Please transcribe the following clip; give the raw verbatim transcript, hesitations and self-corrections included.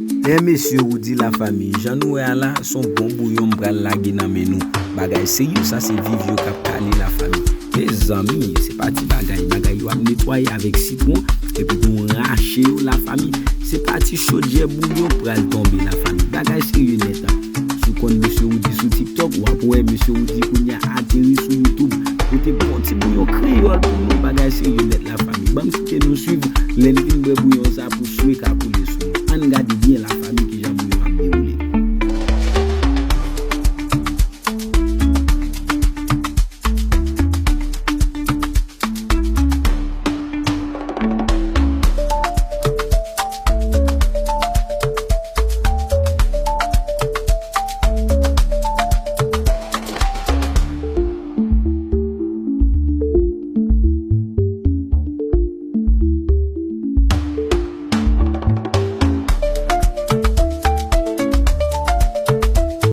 Lè mesye Roody, lafanmi, jan nou wè a la, se yon bon bouyon m pral lage nan men nou. Bagay serye, sa se viv yo k ap pale, lafanmi. Mezanmi, se pa ti bagay, bagay yo ap netwaye avèk sitwon, epi pou rache yo, lafanmi. Se pa ti chodyè bouyon pral tonbe, lafanmi. Bagay serye nèt, an. Si w konn mesye Roody sou TikTok, w ap wè mesye Roody kounye a ateri sou YouTube. Pote bon ti bouyon kreyòl pou nou, bagay serye nèt, lafanmi. Ban m kite nou swiv, lè n vin bwè bouyon sa pou swe ka